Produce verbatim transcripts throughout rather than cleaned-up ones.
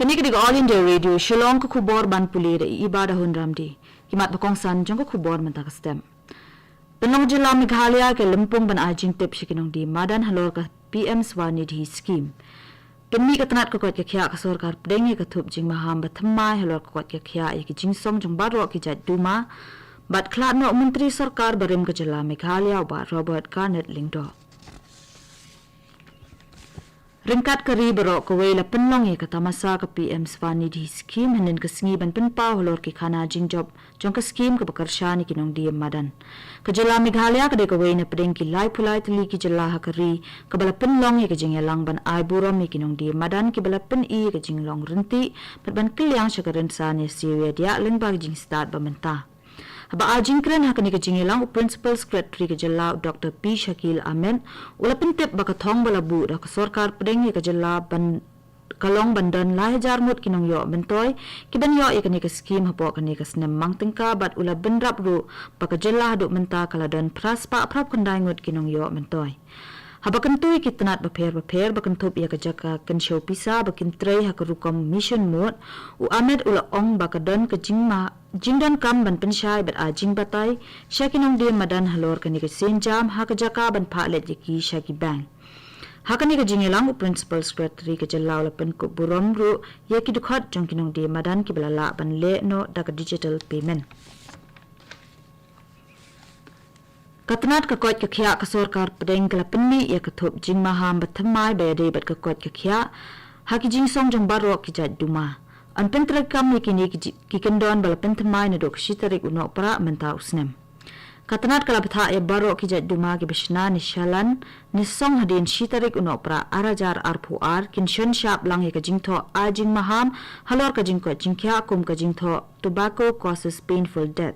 Kane ka dei ka All India Radio Shillong, ka khubor ban pule da i Iba da Hun Ramdi. Ki mat ba kongsan jong ka khubor mynta ka step. Pynlong jylla Meghalaya ka lympung ban ai jingtip sha ki nongdie madan halor ka P M Swanidhi Scheme. Pynmih ka tnat ka koit ka khiah ka sorkar pdeng ïa ka thup jingmaham ba thymmai halor ka koit ka khiah ïa ki jingsong jong baroh ki jait duma. Bad khlad noh Myntri Sorkar barim ka jylla Meghalaya u Bah Robert Garnett Lyngdoh. Ryngkat ka ri baroh kawei la pynlong ïa ka tamasa ka P M Swanidhi Scheme hynnin ka sngi ban pynpaw halor ki khana jingjop jong ka scheme kaba kyrshan ïa ki nongdie madan. Ka jylla Meghalaya ka dei kawei na pdeng ki laiphew lai tylli ki jylla ha ka ri kaba la pynlong ïa ka jingïalang ban ai burom ïa ki nongdie madan kiba la pyni ïa ka jinglong rynti bad ban kylliang sha ka rynsan ïasiew ïadiah lyngba ka jingstad ba mynta. Haba ai jingkren ha kane ka jingïalang u Principal Secretary ka jylla u Doctor P Shakil Ahmed u la pyntip ba ka thong ba la buh da ka sorkar pdeng ïa ka jylla ban ka long ban don lai hajar ngut ki nongïoh myntoi kiban ïoh ïa kane ka scheme hapoh kane ka snem mang tyngka bad u la bynrap ruh ba ka jylla haduh mynta ka la don phra spah phra phew khyndai ngut ki nongïoh myntoi. Haba kyntu ïa ki tnat bapher bapher ba kynthup ïa ka jaka kynshew pisa ba kin trei ha ka rukom mission mode, u Ahmed u la ong ba ka don ka jingma jingdonkam ban pynshai bad ai jingbatai sha ki nongdie madan halor kane ka sienjam ha ka jaka ban phah leit ïa ki sha ki bank. Ha kane ka jingïalang u Principal Secretary ka jylla u la pynkup burom ruh ïa ki dkhot jong ki nongdie madan kiba la lah ban leh noh da ka digital payment. Ka tnat ka koit ka khiah ka sorkar pdeng ka la pynmih ïa ka thup jingmaham ba thymmai ba ïadei bad ka koit ka khiah ha ki jingsong jong baroh ki jait duma. Yn pyntreikam ïa kine ki ji- ki kyndon ba la pynthymmai naduh ka shi tarik u Nohprah mynta u snem. Ka tnat ka la bthah ïa baroh ki jait duma kiba shna ne shalan ne song hadien shi tarik u Nohprah ar hajar arphew ar kin shon shap lang ïa ka jingthoh ai jingmaham halor ka jingkoit jingkhiah kum ka jingthoh tobacco causes painful death.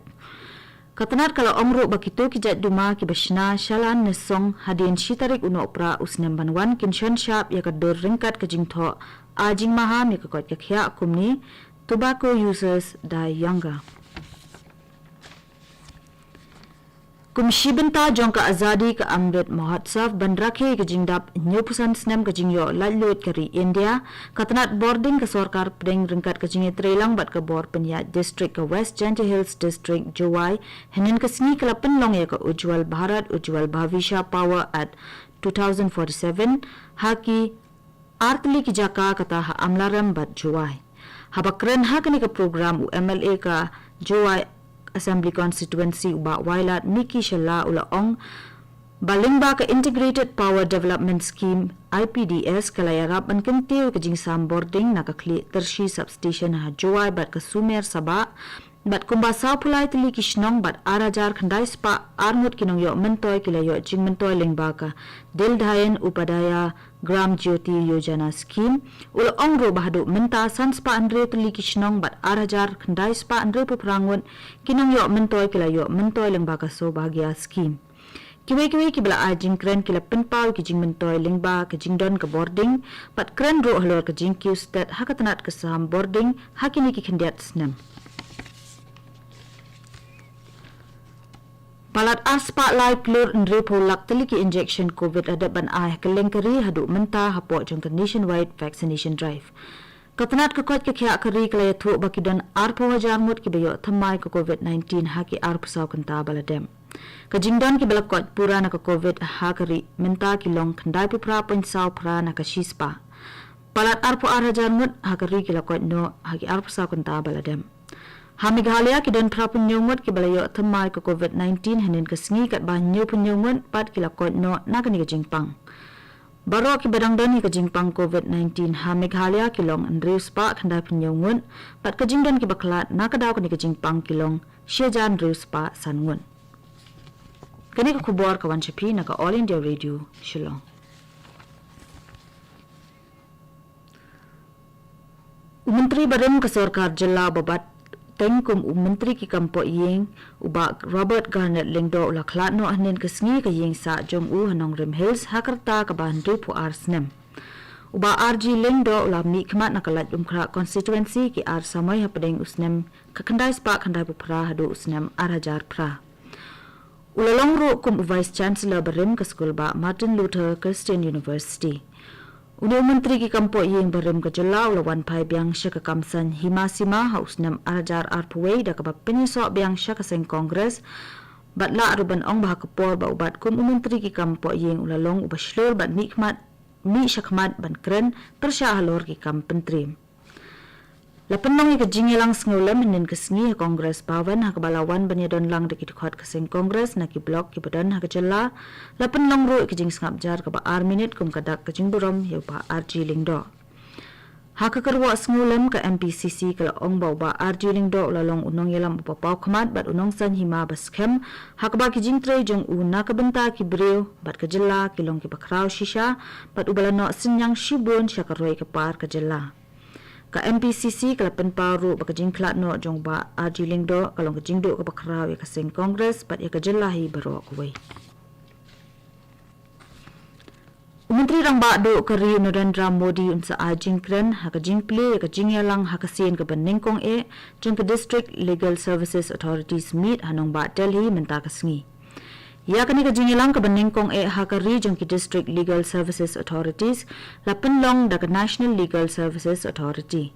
Ka tnat ka la ong ruh ba kito ki jait duma kiba shna shalan ne song hadien shi tarik u Nohprah u snem ban wan kin shon shap ïa ka dur ryngkat ka jingthoh ai jingmaham ïa ka koit ka khiah kumne tobacco users die younger. Kum shi bynta jong ka Azadi ka Amrit Mahotsav ban rakhe ka jingdap hynñiewphew san snem ka jingïoh laitluid ka ri India, ka tnat bording ka sorkar pdeng ryngkat ka jingïatreilang bad ka bor pynïaid district ka West Jaintia Hills District, Jowai, hynnin ka sngi ka la pynlong ïa ka Ujjwal Bharat Ujjwal Bhavishyah Power at two thousand forty-seven ha ki ar tylli ki jaka kata ha Amlarem bad Jowai. Haba kren ha kane ka program u M L A ka Jowai Assembly Constituency u Bah Wailadmiki Shylla u la ong ba lyngba ka Integrated Power Development Scheme, I P D S, ka la ïarap ban kyntiew ka jingsam bording na ka Khlieh Tyrshi Substation ha Jowai bad ka Sumer Sabah, bad kumba sawphew lai tylli ki shnong bad ar hajar khyndai spah ar ngut ki nongïoh myntoi ki la ïoh jingmyntoi lyngba ka Deen Dayal Upadhyaya Gram Jyoti Yojana Scheme. U la ong ruh ba haduh mynta san spah hynriew tylli ki shnong bad ar hajar khyndai spah hynriewphew phra ngut ki nongïoh myntoi ki la ïoh myntoi lyngba ka Saubhagya Scheme. Kiwei kiwei kiba la ai jingkren ki la pynpaw ki jingmyntoi lyngba ka jingdon ka bording bad kren ruh halor ka jingkiew stet ha ka tnat ka sam bording ha kine ki khyndiat snem. Palat ar spah lai klur hynriewphew lak tylli ki injection Covid la dep ban ai ha kylleng ka ri haduh mynta hapoh jong ka Nationwide Vaccination Drive. Ka tnat ka koit ka khiah ka ri ka la ïathuh ba ki don arphew hajar ngut kiba ïoh thymmai ka Covid nineteen ha ki arphew saw kynta ba la dep. Ka jingdon kiba la koit pura na ka Covid ha ka ri mynta ki long khyndaiphew phra point saw phra na ka shispah. Palat arphew ar hajar ngut ha ka ri ki la koit noh ha ki arphew saw kynta ba la dep. Ha Meghalaya ki don phraphew hynñiew ngut kiba la ïoh thymmai ka Covid nineteen hynnin ka sngi katba hynñiewphew hynñiew ngut pat ki la koit noh na kane ka jingpang. Baroh kiba dang don ïa ka jingpang Covid nineteen ha Meghalaya ki long hynriew spah khyndaiphew hynñiew ngut, bad ka jingdon kiba khlad na ka daw kane ka jingpang ki long shi hajar hynriew spah san ngut. Kane ka khubor ka wan sha phi na ka All India Radio Shillong. U Myntri barim ka sorkar jylla uba bat teng kum u Myntri ki kam poh ïing, u Bah Robert Garnett Lyngdoh u la khlad noh hynnin ka sngi ha ka ïing sah jong u ha Nongrim Hills ha ka rta kaba hynriewphew ar snem. U Bah R G Lyngdoh u la mihkhmat na ka Laitumkhrah constituency ki ar samoi hapdeng u snem ka khyndai spah khyndaiphew phra haduh u snem ar hajar phra. U la long ruh kum u Vice Chancellor barim ka skul bah Martin Luther Christian University. Une u Myntri ki kam poh ïing barim ka jylla u la wan phai biang sha ka kam saiñ hima sima ha u snem ar hajar arphew wei da kaba pynïasoh biang sha ka seng Congress, bad lah ruh ban ong ba ha ka por ba u bat kum u Myntri ki kam poh ïing u la long uba shlur bad mih khmat, mih sha khmat ban kren pyrshah halor ki kam pyntriem. La pynlong ïa ka jingïalang sngewlem hynnin ka sngi ha Congress Bhavan ha kaba la wan ban ïadon lang da ki dkhot ka seng Congress na ki block kiba don ha ka jylla. La pynlong ruh ïa ka jingsngap jar kaba ar minit kum ka dak ka jingburom ïa u Bah R G Lyngdoh. Ha ka kyrwoh sngewlem ka M P C C ka la ong ba u Bah R G Lyngdoh u la long u nongïalam uba paw khmat bad u nongsaiñ hima ba skhem, ha kaba ki jingtrei jong u na ka bynta ki briew bad ka jylla ki long kiba khraw shisha, bad uba la noh synñiang shibun sha ka roi ka par ka jylla. Ka M P C C ka la pynpaw ruh ba ka jingkhlad noh jong u Bah R G Lyngdoh ka long ka jingduh kaba khraw ïa ka seng Congress bad ïa ka jylla hi baroh kawei. U Myntri Rangbah Duh ka ri u Narendra Modi un sa ai jingkren ha ka jingplie ïa ka jingïalang ha ka sien kaba nyngkong eh jong ka District Legal Services Authorities Meet ha nongbah Delhi mynta ka sngi. Ïa kane ka jingïalang kaba nyngkong eh ha ka ri jong ki District Legal Services Authorities la pynlong da ka National Legal Services Authority.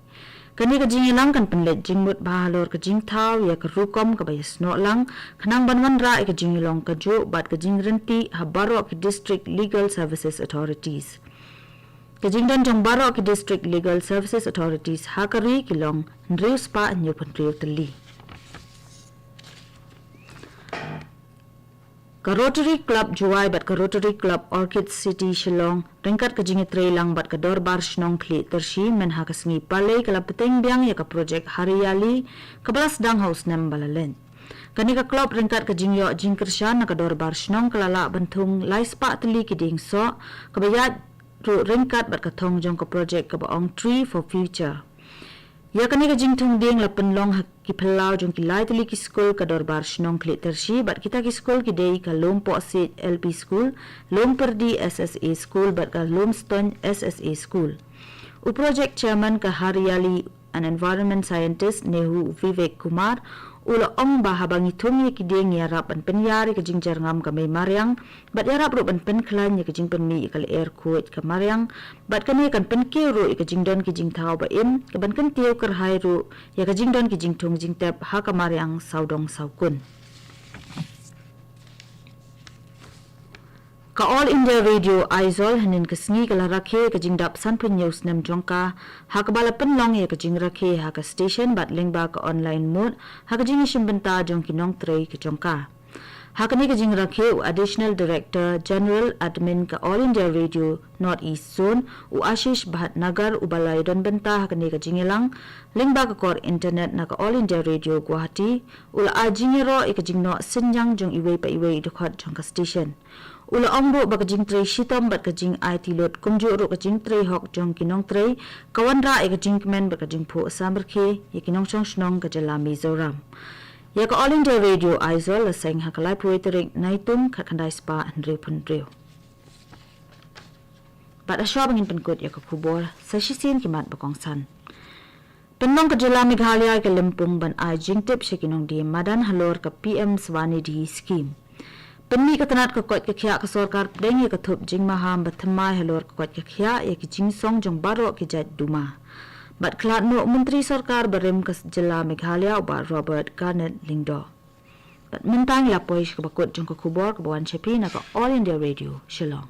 Kane ka jingïalang kan pynleit jingmut bha halor ka jingthaw ïa ka rukom kaba ïasnoh lang, khnang ban wanrah ïa ka jingïalong kajuh bad ka jingryntih ha baroh ki District Legal Services Authorities. Ka jingdon jong baroh ki District Legal Services Authorities ha ka ri ki long hynriew spah hynñiew phew hynriew tylli. Ka Rotary Club Jowai bad ka Rotary Club Orchid City Shillong, ryngkat ka jingïatreilang bad ka Dorbar Shnong Khlieh Tyrshi, mynha ka sngi Palei ka la bteng biang ïa ka projek Hariyali kaba la sdang ha u snem ba la leit. Kane ka club ryngkat ka jingïoh jingkyrshan na ka Dorbar Shnong ka la lah ban thung lai spah tylli ki dieng soh, kaba ïaid ruh ryngkat bad ka thong jong ka projek kaba ong Tree for Future. Ïa kane ka jingthung dieng la pynlong ha ki phyllaw jong ki lai tylli ki skul ka Dorbar Shnong Khlieh Tyrshi bad kita ki skul ki dei ka Lum Pohsiej L P School, Lum Pyrdi S S A School bad ka Lum Stoiñ S S A School. U project chairman ka Hariyali and Environment Scientist NEHU, Vivek Kumar, u la ong ba haba ngi thung ïa ki dieng ngi ïarap ban pynïar ïa ka jingjyrngam ka mei mariang, bad ïarap ruh ban pynkhlaiñ ïa ka jingpynmih ïa ka lyer khuid ka mariang, bad kane kan pynkiew ruh ïa ka jingdon ki jingthaw ba im, kaban kyntiew kyrhai ruh ïa ka jingdon ki jingthung jingtep ha ka mariang sawdong sawkun. Ka All India Radio Aizawl hynnin ka sngi ka la rakhe ïa ka jingdap sanphew hynñiew snem jong ka, ha kaba la pynlong ïa ka jingrakhe ha ka station bad lyngba ka online mode, ha ka jingïashim bynta jong ki nongtrei ka jong ka. Ha kane ka jingrakhe u Additional Director General Admin ka All India Radio North East Zone, u Ashish Bhatnagar, uba la ïadon bynta ha kane ka jingïalang lyngba ka kor internet na ka All India Radio Guwahati, u la ai jingïaroh ïa ka jingnoh synñiang jong iwei pa iwei i dkhot jong ka station. U la ong ruh ba ka jingtrei shitom bad ka jingaiti lut kumjuh ruh ka jingtrei hok jong ki nongtrei ka wanrah ïa ka jingkmen bad ka jingphuh samrkhie ïa ki nongshong shnong ka jylla Mizoram. Ïa ka All India Radio Aizawl la seng ha ka laiphew wei tarik Naitung, khatkhyndai spah hynriewphew hynriew. Bad hashwa ba ngin pynkut ïa ka khubor, sa shisien ki mat ba kongsan. Pynlong ka jylla Meghalaya ïa ka lympung ban ai jingtip sha ki nongdie madan halor ka P M Swanidhi Scheme. Pynmih ka tnat ka koit ka khiah ka sorkar pdeng ïa ka thup jingmaham ba thymmai halor ka koit ka khiah ïa ki jingsong jong baroh ki jait duma. Bad khlad noh u Myntri Sorkar barim ka jylla Meghalaya u Bah Robert Garnet Lyngdoh. Bad mynta ngi la poi sha kaba kut jong ka khubor kaba wan sha phi na ka All India Radio Shillong.